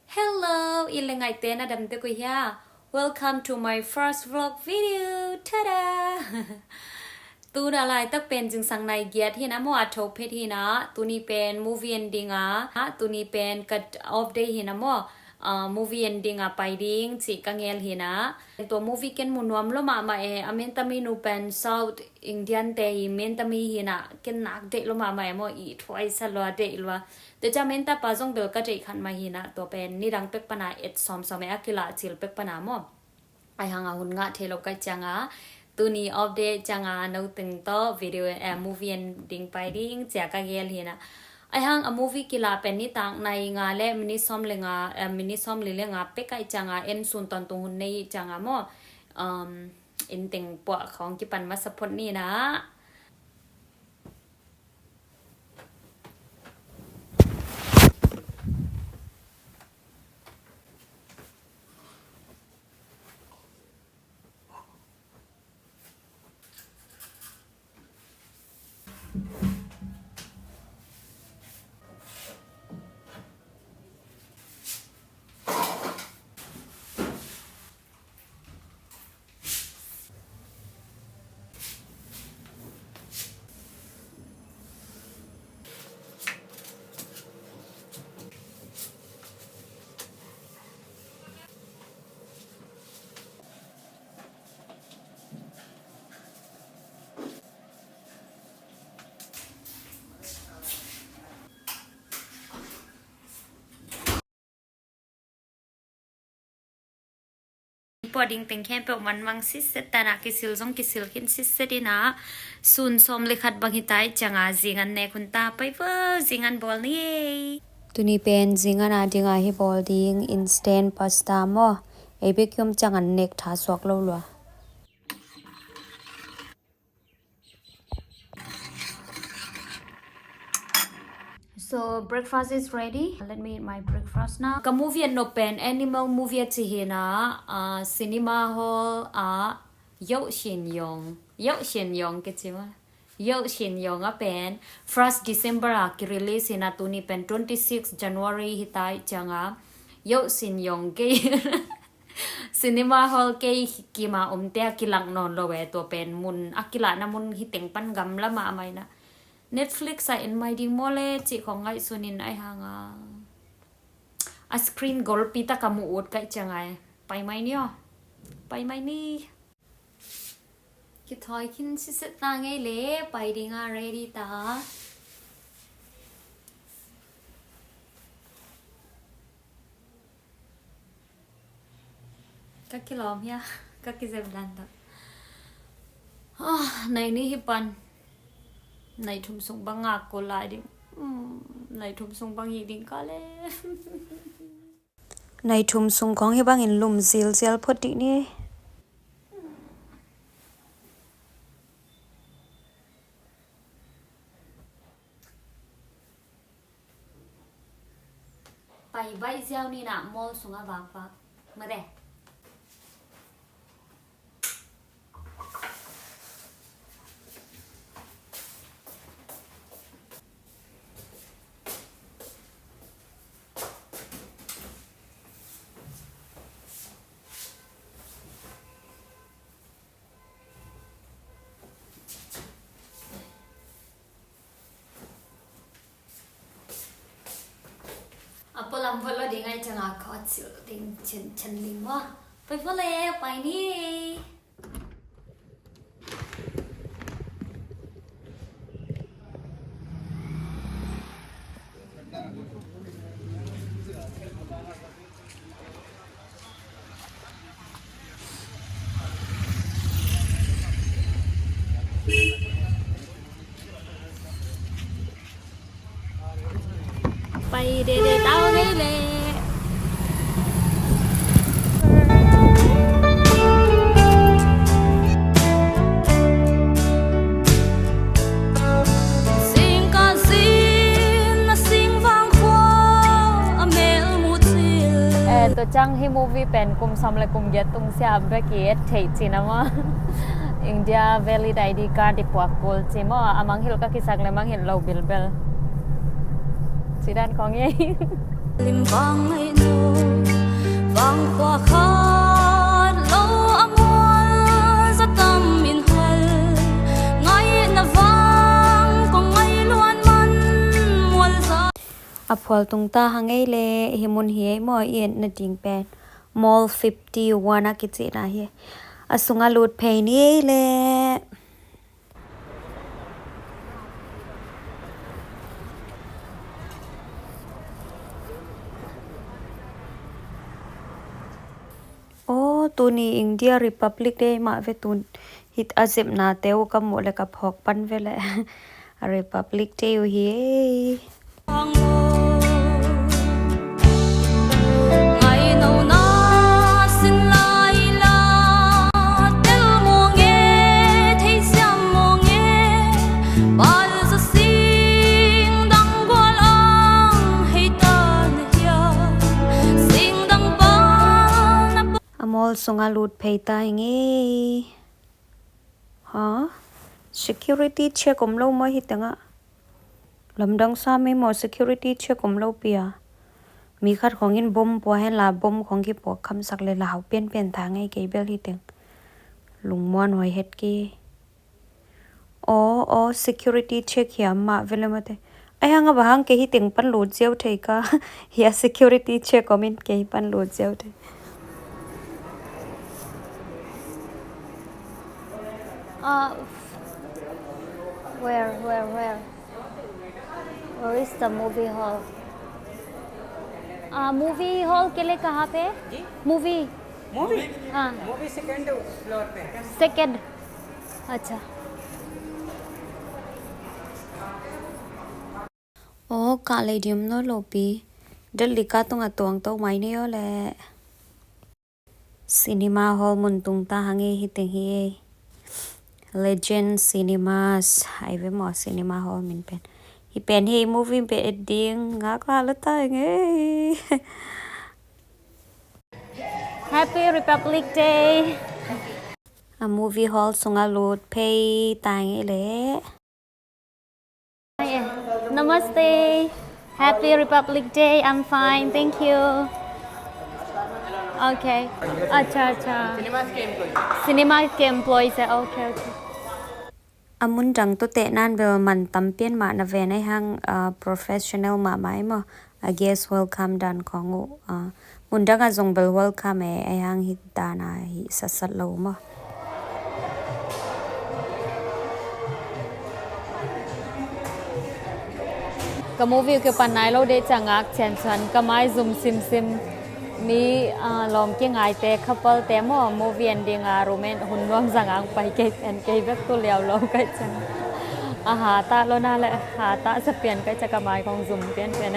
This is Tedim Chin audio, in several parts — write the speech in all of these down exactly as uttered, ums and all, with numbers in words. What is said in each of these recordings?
Hello, i le ngaihte na dam tek uh hia? Welcome to my first vlog video. Tada! Tuna laitak pen zingsang nai giat hi na maw, a tho phet hi na. Tuni pen movie en ding a, tuni pen ka off day hi na maw. Ah, movie en ding a pai ding cih ka ngel hi na. Tua movie ken mu nuam lo mahmah e, a mentami nu pen South Indian te i mentami hi na, ken nak deih lo mahmah e maw, i thuai sa lua, deih lua. Tua ciang menta pa zong bel ka deih khat mah hi na, tua pen nidang pek pana et sawmsawm e, a kilah cil pek pana maw. Ai hang a hun ngah thei lo ka ciang a, tuni off day ciang a no teng tawh video, eh, movie en ding pai ding cia ka gel hi na. Ai hang a movie kilah pen nitak nai nga le minute sawm le nga, eh, minute sawm li le nga pek ai ciang a en sun tawntung hun nei ciang a maw. Um, in teng puah khawng kipan masa phot ni na. Pua ding teng khempeuh manmang sitset ta na, kisil zong kisil khin sitset in a, sun sawm le khat bang hi ta i ciang a zingan nek hun ta, pai vo, zingan bawl ni ei. Tuni pen zingan a ding a hi bawl ding instant pasta maw, ei bek hi om ciang an nek tha suak lo lua. So breakfast is ready. Let me eat my breakfast now. Ka movie a nop pen animal movie a ci hi na, ah, cinema hall a Yauh Shin Yong, Yauh Shin Yong kici maw. Yauh Shin Yong a pen first December a ki-release hi na, tuni pen twenty six January hi ta i ciang a Yauh Shin Yong kei cinema hall kei kim a omte a kilak nawn lo e, tua pen mun a kilahna mun hi teng pan gamla mahmah in a. Netflix a en mai ding maw le cih khawng ngaihsun in ai hang a, a screen golpi tak a mu ut ka i ciang a, pai mai ni aw. Pai mai ni. Kithawi khin sitset ta ngei le, pai ding a ready ta. Ka kilawm hia, ka kizep dan ta. Ah, nai nih hi pan. Nai thum sung bang ngak kul lai ding. Hmm, nai thum sung bang hi ding ka le. Nai thum sung khawng hi bangin lum zilzial phot dih ni. Pai baih ziau ni na, mall sungah vakvak. Mate. A pualam vot lo ding ai ciangin khua cil ding cin cin ding maw. Pai vua le, pai ni. Pai dede tau nei le. Sing ka zin na sing vang khua a mel mu cil. Eh, tua ciang hih movie pen kum sawm le kum giat tung sia bek i et theih cihna maw. India valid I D card i puak kul ci maw. A mangngilh ka kisak le mangngilh lo bilbel. Ci dan kong ei. Lim vang ei no. Tua khat lo a mual za tam in hal, ngaihna vang kong ngaih luat man mual za. A phual tung ta hang ei le, hi mun hi ei maw, i et nading pen Mall fifty one a kicihna hi. A sungah lut phei ni ei le. Aw, tuni India Republic Day mah ve tun. Hih a zepnate uh ka muh le ka phawk pan ve le. A Republic Day uh hi ei. A mall sungah lut phei ta hi ngei. Ha? Security check om lo maw hih tengah? Lamdang sa mei maw, security check om lo pi a. Mi khat khong in bom pua hen la, bom khong kipuak khamsak le lau pianpian ta ngei kei bel hih teng. Lungmuan huai het ki. Aw, aw, security check hiam mah vele mate. Ai hang a bang hang kei hih teng pan lut ziau thei ka. Hia security check om in kei hih pan lut ziau thei. Uh, where, where, where? Where is the movie hall? Uh, movie hall के लिए कहाँ पे? जी? Movie. Movie? हाँ. Movie second floor पे है. Second. अच्छा. Aw, kah lei diam nawn lo pi. Delhi ka tungah tuang to mai ni aw le. Cinema hall mun tung ta hang ei hih teng hi ei. Legend Cinemas. Ai ve maw cinema hall min pen. Hih pen hi movie pen et ding ngak la la ta hang ei. Happy Republic Day. A movie hall sungah lut phei ta hang ei le. Namaste. Happy Republic Day. I'm fine, thank you. Okay. Acha, acha. Cinema के employees है. Okay, okay. A mun dang tawh teh nan bel man tam pian mah na ven ai hang, ah, professional mahmah ai maw. A guest welcome dan khong uh, ah, mun dang a zong bel welcome e, ai hang hih dan a hih satsat lo maw. Ka movie uh kipan nai lo dei ciang ngak cian cuan ka mai zum simsim. Mi, ah, lawm kingaite, couple te maw, movie en ding a room en hun nuam zang ang pai kei pen kei bek tu liau lo kai cian. A ha ta lo na le ha ta sa pian kai cian ka mai kong zum pian pian.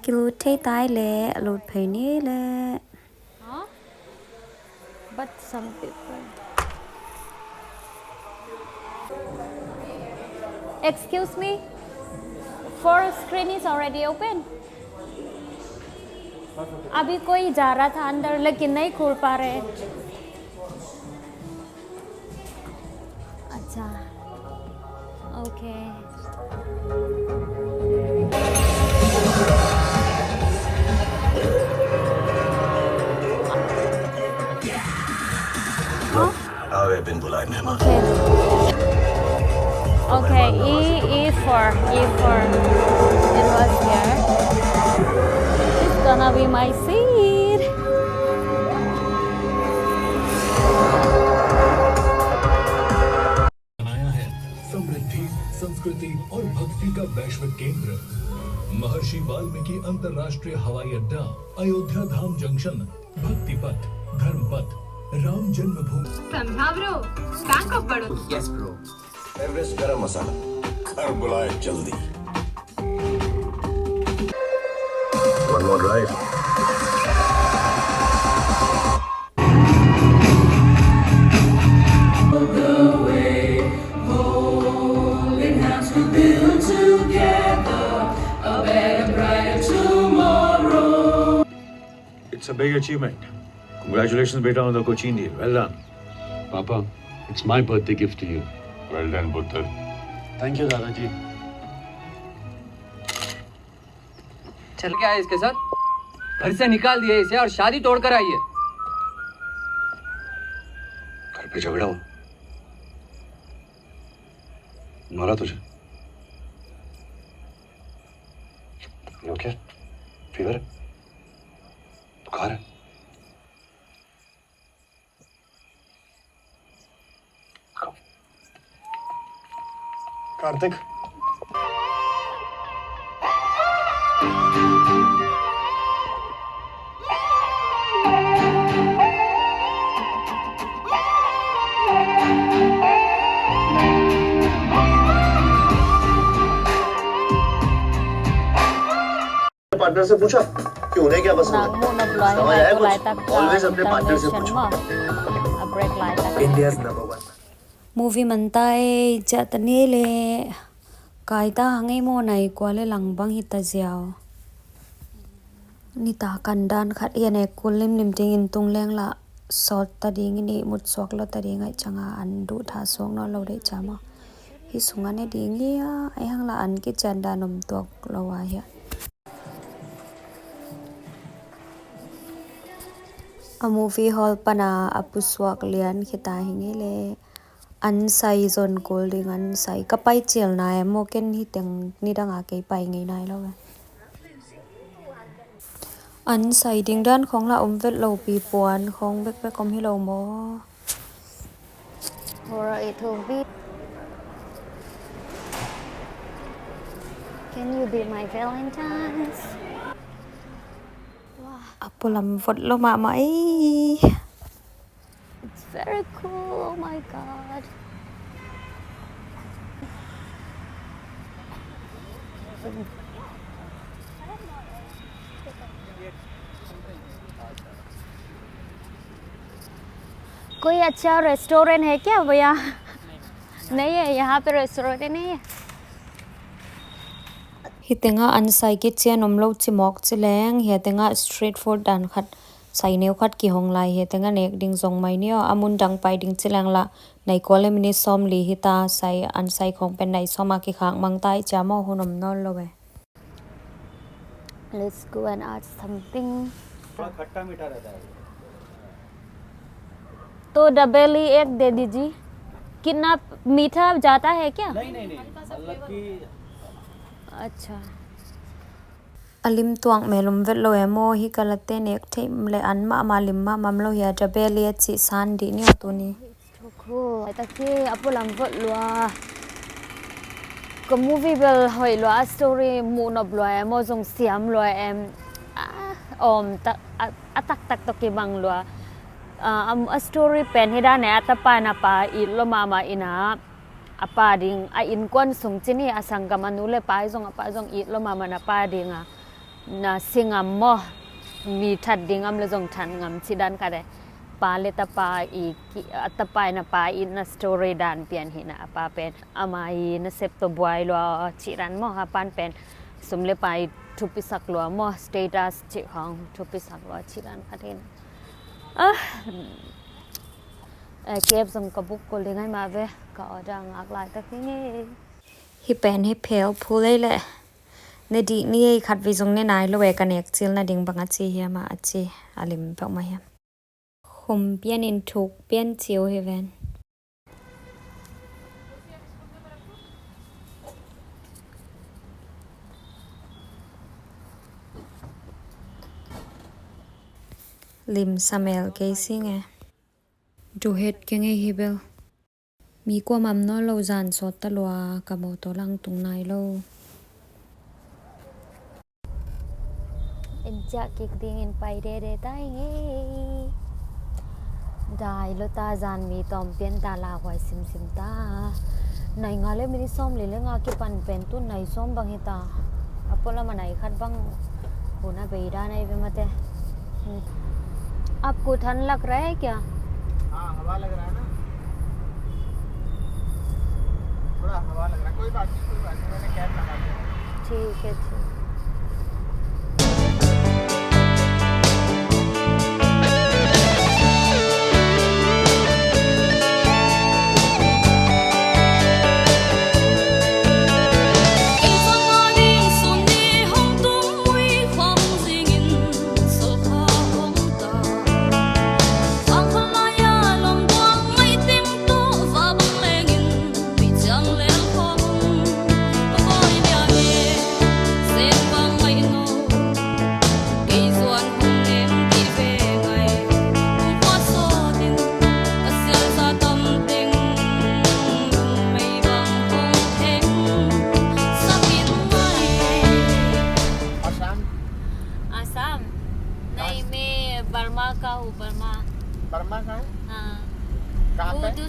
Kilut thei tai le, a lut phei ni le. Huh? But some people. Excuse me? Four screen is already open. अभी कोई जा रहा था अंदर, लेकिन नहीं खोल पा रहे। अच्छा, ओके। आओ, ए बिन बुलाए मेहमान। Okay. Okay, E, E four, E four. It was here. It's gonna be my seat. बनाया है। समृद्धि, संस्कृति और भक्ति का वैश्विक केंद्र, महर्षि वाल्मीकि अंतर्राष्ट्रीय हवाई अड्डा, अयोध्या धाम जंक्शन, भक्ति पथ, धर्म पथ, राम जन्मभूमि। समझा bro, Bank of Baroda। Yes bro। Everest गरम मसाला, घर बुलाए जल्दी। One more drive. It's a big achievement. Congratulations, beta, on the Cochin deal. Well done. Papa, it's my birthday gift to you. Well done, Putter. Thank you, दादाजी। चल क्या है इसके साथ? घर से निकाल दिया इसे और शादी तोड़कर आई है। घर पे झगड़ा हो, मारा तुझे? You okay? फीवर है? बुखार है? कार्तिक। पार्टनर से पूछा कि उन्हें क्या पसंद है। Nang muh nop lua hi nai, always अपने पार्टनर से पूछो। A break laitak. India's number one. Movie man ta ei, ciah ta ni le. Kai ta hang ei maw, nai kua le lang bang hi ta ziau. Nita kan dan khat hi a, nek kul limlim ding in tung leng lah sawt ta ding in, ihmut suak lo ta ding ahih cianga an duh tha suak nawn lo deih cia maw. Hih sungah ne ding hi a, ei hang lah an kician dan om tuak lo a hi a. A movie hall pana a pusuak lian khita hi ngei le. An sai zon kul ding, an sai ka pai cial nai maw, ken hi teng nidanga kei pai ngei nai lo ve. An sai ding dan khong lah om vet lo pi puan khong bekbek om hi lo maw. Hora eight hong bi. Can you be my Valentine's? Wow. A pualam vot lo mahmah ei. It's very cool, oh my God. कोई अच्छा रेस्टोरेंट है क्या भैया? नहीं है, यहाँ पे रेस्टोरेंट नहीं है। Hi tenga an sai kician om lo ci mawk ci leng, hi tenga street food dan khat, sai neu khat kihong lai, hi tenga nek ding zong mai ni aw, a mun dang pai ding ci leng lah, nai kua le minit sawm li hi ta, sai an sai khong pen nai sawm a kikhak mang ta i cia maw, hun om nawn lo ve. Let's go and add something. थोड़ा खट्टा मीठा रहता है। तो डबेली एक दे दीजिए। कितना मीठा जाता है क्या? नहीं, नहीं, नहीं। मतलब कि अच्छा। A lim tuak mel om vet lo e maw, hi ka late nek theih le an mahmah lim mahmah om lo hi a, dabelia cih san dih ni aw tuni. Thukhu. Ai tak hi a pualam vot lua. Ka movie bel hoih lua, a story muh nop lua e maw, zong siam lua em. A om tak, a, a taktak tawh kibang lua. A, a, a story pen hi dan e, a tapa in a pa it lo mahmah in a, a pa ding, a innkuan sung ci ni, a sanggam a nu le pa hi zong, a pa zong it lo mahmah in a pa ding a. Na si ngam maw, mi that ding ngam le zong that ngam ci dan khat e. Pa le tapa i ki, a tapa in a pa itna story dan pian hi na, a pa pen ama i nasep tawh buai lua ci dan maw, a pa pen sum le pai thupisak lua maw, status ci khong thupisak lua ci dan khat hi na. Ah, eh, kep zong ka buk kul ding ai mah ve, ka order ngak laitak hi ngei. Hi pen hi phel phul ei leh. Ne dih ni ei, khat vei zong ne nai lo e, ka nek cil nading bang a ci hiam a, a ci a lim peuhmah hiam. Khum pian in thuk pian ciu hi ven. Lim samel kei sing e. Duhet keng ei hi bel. Mi kuamah om nawn lo, zan sawt ta lua, ka mawtaw lang tung nai lo. Inn ciah kik dingin pai dede ta i ngei. Dai lo ta, zan mi tawm pian ta, lauhuai simsim ta. Nai nga le minit sawm li le nga kipan pen tu nai sawm bang hi ta. A pualam a nai khat bang hun a bei dan ai ve mate. आपको ठंड लग रहा है क्या? हाँ, हवा लग रहा है ना। थोड़ा हवा लग रहा है। कोई बात नहीं, कोई बात नहीं, मैंने कैप लगा लिया। ठीक है, ठीक।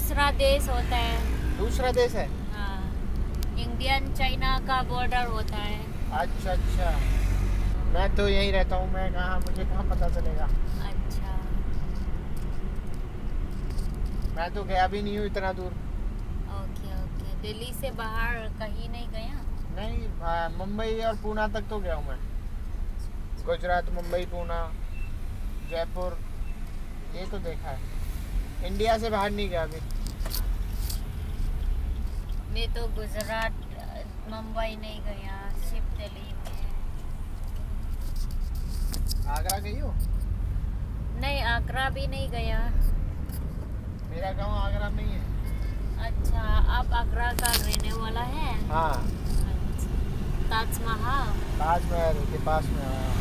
दूसरा देश होता है। दूसरा देश है? हाँ, इंडियन चाइना का बॉर्डर होता है। अच्छा, अच्छा। मैं तो यहीं रहता हूँ, मैं कहाँ, मुझे कहाँ पता चलेगा? अच्छा। मैं तो गया भी नहीं हूँ इतना दूर। Okay, okay. दिल्ली से बाहर कहीं नहीं गया? नहीं, आ, मुंबई और पूना तक तो गया हूँ मैं। गुजरात, मुंबई, पूना, जयपुर, ये तो देखा है। इंडिया से बाहर नहीं गया अभी। मैं तो गुजरात, मुंबई नहीं गया, सिर्फ दिल्ली में। आगरा गई हो? नहीं, आगरा भी नहीं गया। मेरा गांव आगरा में ही है। अच्छा, आप आगरा का रहने वाला है? हाँ। अच्छा। ताजमहल। ताजमहल के पास में। हाँ।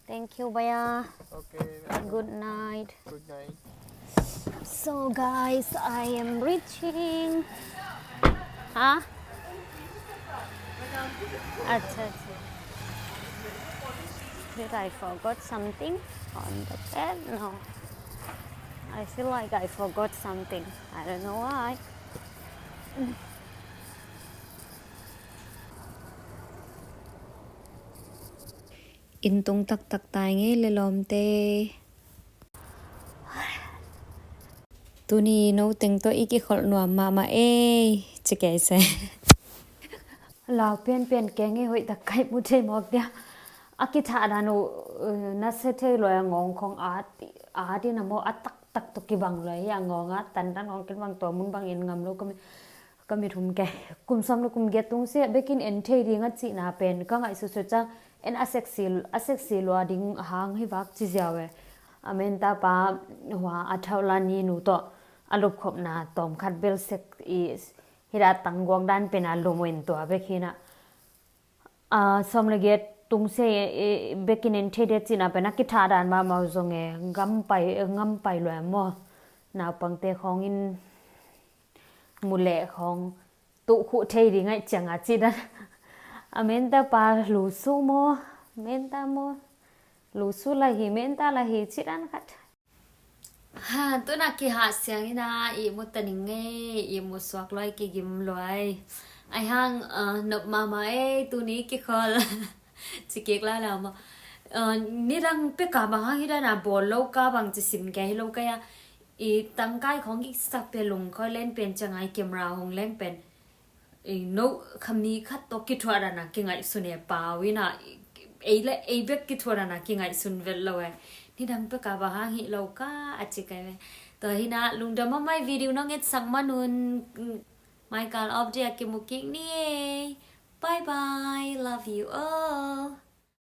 Thank you, भैया। Okay। Good night. Good night। So guys, I am reaching. हाँ? अच्छा, अच्छा। Did I forgot something on the bed? No. I feel like I forgot something. I don't know why. Inn tung taktak tai ngei le lawmte. Tuni no teng tawh i kikholh nuam mahmah ei, ci kei se. Lau pianpian keng ei, hoih tak kai mu thei mawk dia. A kithah dan uh, uh, na se thei lua a ngawng khong at, at in a maw a taktak tawh kibang lua hi a ngawng a tantan khong kibang tua mun bang in ngam lo ka mi, ka mi thum ke. Kum sawm le kum giat tung se bekin en thei ding a cihna pen ka ngaihsutsut ciang en a sexy, a sexy lua ding hang hi vak ci ziau e. A menta pa hua a thau la ni nu tawh a lupkhopna tawm khat bel sek i hida tangguak dan pen a lum in tua bek hi na. A, sawm le giat tung se, e, bekin en thei dia cihna pen a kithah dan mahmah uh zong e, ngam pai, ngam pai lua maw. Naupangte khawng in mu leh khawng tuh khuh thei ding ngaih ciang a cih dan. A menta pa lusu maw, menta maw, lusu la hi, menta la hi cih dan khat. Ha, tuna kihah siang ina i mu taning e, i mu suak luai, kigim luai. Ai hang, uh, nop mama e, tuni kikhol. Cikik la la ma. Uh, nidang peka bang hang hidana bol lo ka bang cisim ke hi lo ka ya. I tangkai khong i sak pe lung khoi len pen ciang ai camera hong leng pen. Ei, no, khami khat tawh kithuah dan a kingaihsun e pau ina, ei le ei bek kithuah dan a kingaihsun vet lo e. Nidang peka bang hang hi lo ka a ci kai ve. Tua hina lungdam a mai video nong et sak manun, mai kal of dia kimu kik ni e. Bye bye, love you all.